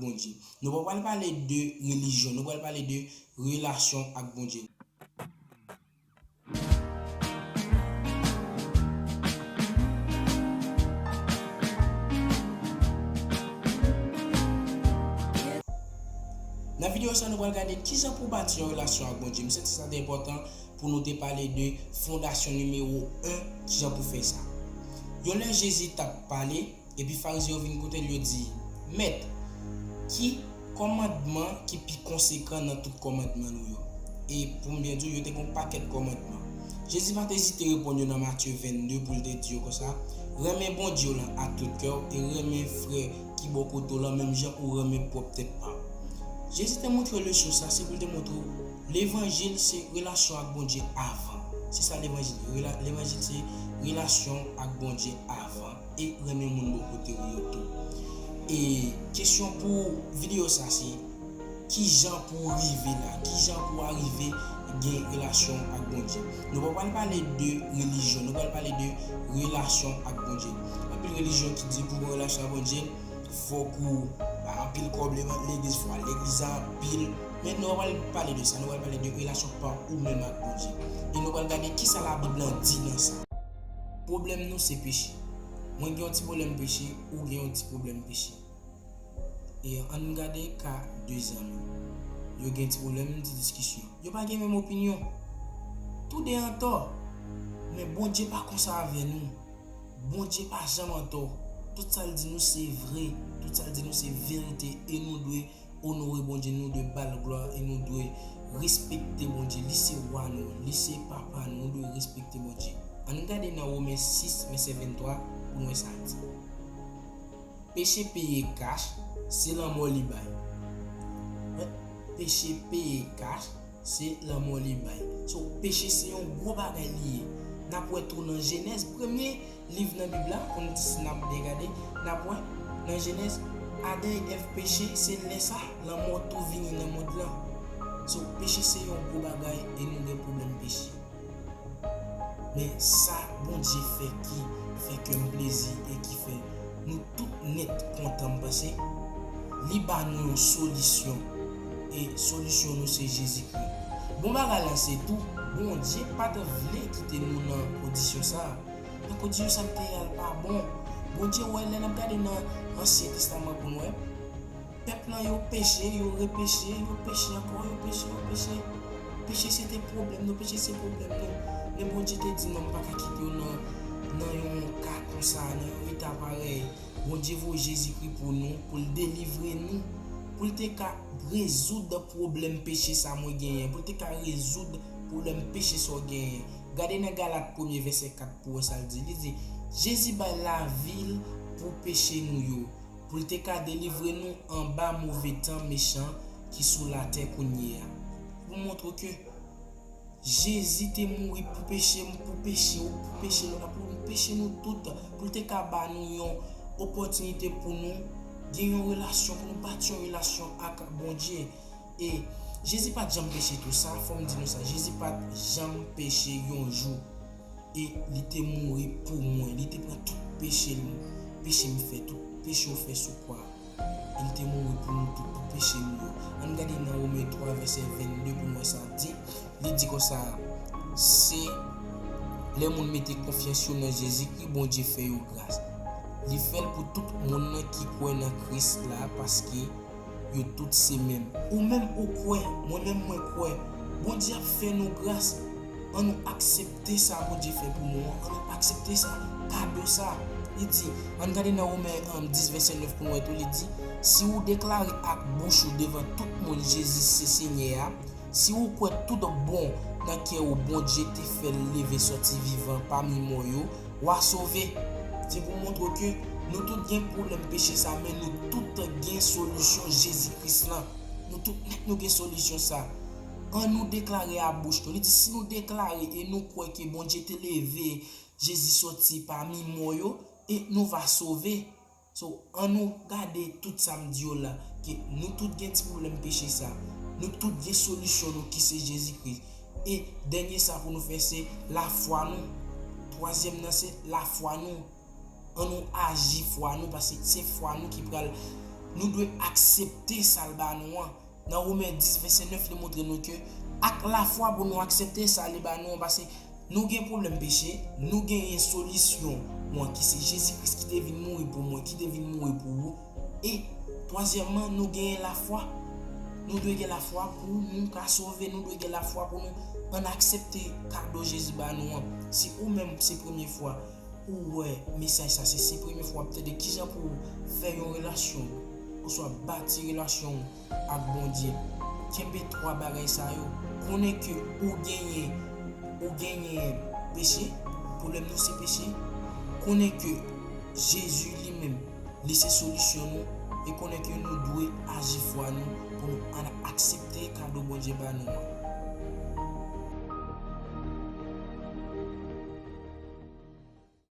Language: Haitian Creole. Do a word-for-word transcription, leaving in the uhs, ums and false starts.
Bondye. Nou pa pral pale de relijyon, nou pral pale de relasyon ak Bondye. Nan videyo sa, nou pral gade kijan pou w bati yon relasyon ak Bondye. M santi sa te enpòtan pou nou te pale de fondasyon nimewo en, kijan pou fè sa. Yon lè Jezi t ap pale, epi Farizyen yo vin kote l, yo di, Mèt, ki kòmandman ki pi konsekan nan tout kòmandman nou yo? E pou m byen di w, yo te gen yon pakèt kòmandman. Jezi pa t ezite reponn yo nan Matye vennde pou l te di yo konsa, Renmen Bondye w lan ak tout kè w e renmen frè ki bò kote w lan menm jan ou renmen pwòp tèt pa w. Jezi te montre leson sa, se pou l te montre w levanjil se relasyon ak Bondye avan. Se sa levanjil ye. Rela- Levanjil se relasyon ak Bondye avan e renmen moun bò kote w yo tou. E kesyon pou videyo sa se, kijan pou w rive la? Kijan pou w arive gen relasyon ak Bondye? Nou pa pral pale de relijyon, nou pral pale de relasyon ak Bondye. Anpil relijyon ki di pou w gen relasyon ak Bondye, fòk ou bay anpil kòb legliz, fò w al legliz anpil. Men nou pa pral pale de sa, nou pral pale de relasyon pa ou menm ak Bondye. E nou pral gade kisa Labib lan di nan sa. Pwoblèm nou se peche. Mwen gen yon ti pwoblèm peche, ou gen yon ti pwoblèm peche. E ann gade ka de zanmi. Yo gen ti pwoblèm, ti diskisyon. Yo pa gen menm opinyon. Toude antò. Men Bondye pa konsa avè nou. Bondye pa janm antò. Tout sa l di nou se vre. Tout sa l di nou se verite. E nou dwe onore Bondye, nou dwe ba l glwa e nou dwe respekte Bondye. Li se wa nou, li se papa nou, nou dwe respekte Bondye. Ann gade nan Women sis, vèsè venntwa, pou n wè sa l di. Peche peye kach, se lanmò li bay. Wè, peche peye kach, se lanmò li bay. So, peche se yon gwo bagay li ye. N ap wè tou nan Jenèz, premye liv nan Bib la, pou n di si n ap byen gade, n ap wè nan Jenèz, Adan e Èv peche, se lè sa lanmò tou vini nan mond lan. So, peche se yon gwo bagay e nou gen pwoblèm peche. Men sa Bondye fè ki fè kè m plezi e ki fè nou tout nèt kontan, m panse, li ba nou yon solisyon. E solisyon nou se Jezikri. Bon bagay la se tou, Bondye pa t vle kite nou nan kondisyon sa a. Nan kondisyon sa n te ye a pa bon. Bondye wè, lè n ap gade nan Ansyen Testaman pou n wè, pèp lan yo peche, yo repeche, yo peche ankò, yo peche, yo peche. Peche se te pwoblèm nou, peche se pwoblèm nou. Men Bondye te di, "Non, m pa ka kite w nan, nan yon ka konsa, nan yon eta parèy." Bondye voye Jezikri pou nou, pou l delivre nou, pou l te ka rezoud pwoblèm peche sa mwen genyen, pou l te ka rezoud pwoblèm peche sa w genyen. Gade nan Galat premye vèsè kat pou wè sa l di. Li di, Jezi bay lavi l pou peche nou yo, pou l te ka delivre nou anba move tan mechan ki sou latè kounye a. Pou montre ke Jezi te mouri pou peche m, pou peche w, pou peche lòt la, pou peche nou tout, pou l te ka ba nou yon opòtinite pou nou gen yon relasyon, pou nou bati yon relasyon ak Bondye. E Jezi pa t janm peche tou, sa fò m di nou sa, Jezi pa t janm peche yon jou. E li te mouri pou mwen, li te pran tout peche m, peche m fè, tout peche w fè sou kwa. E li te mouri pou nou tout, pou peche nou yo. Ann gade nan Women twa vèsè vennde pou n wè sa l di. Li di konsa, se lè moun mete konfyans yo nan Jezikri, Bondye fè yo gras. Li fè l pou tout moun nan ki kwè nan Kris la, paske yo tout se menm. Ou menm ou kwè, mwen menm mwen kwè. Bondye ap fè nou gras. An nou aksepte sa Bondye fè pou nou an. An nou aksepte sa, kado sa. Li di, ann gade nan Women, um, dis vèsè nèf pou nou wè tou, li di, si ou deklare ak bouch ou devan tout moun Jezi se Senyè a, si ou kwè tout bon nan kè ou Bondye te fè l leve sòti vivan pami mò yo, w a sove. Se pou montre w ke nou tout gen pwoblèm peche sa, men nou tout gen solisyon Jezi Kris lan. Nou tout nèt nou gen solisyon sa. An nou deklare a bouch nou. Li di si nou deklare e nou kwè ke Bondye te leve Jezi sòti pami mò yo, e nou va sove. So, an nou gade tout sa m di yo la, ke nou tout gen ti pwoblèm peche sa. Nou tout gen solisyon nou ki se Jezikri. E dènye sa pou nou fè se lafwa nou. Twazyèm nan se lafwa nou. An nou aji fwa nou, paske se fwa nou ki pral Nou dwe aksepte sa l ba nou an. Nan Women dis vèsè nèf, li montre nou ke ak lafwa pou nou aksepte sa li ba nou an, paske nou gen pwoblèm peche, nou genyen solisyon an ki se Jezi Kris ki te vin mouri pou mwen, ki te vin mouri pou ou. E twazyèmman, nou genyen lafwa. Nou dwe gen lafwa pou nou ka sove, nou dwe gen lafwa pou nou ann aksepte kado Jezi ba nou an. Si ou menm se premye fwa ou wè mesaj sa, se, se premye fwa w ap tande, kijan pou w fè yon relasyon, oswa bati relasyon w ak Bondye. Kenbe twa bagay sa yo. Konnen ke ou genyen, ou genyen peche, pwoblèm nou se peche. Konnen ke Jezi li menm, li se solisyon nou, e konnen ke nou dwe aji fwa nou pou nou ann aksepte kado Bondye ba nou an.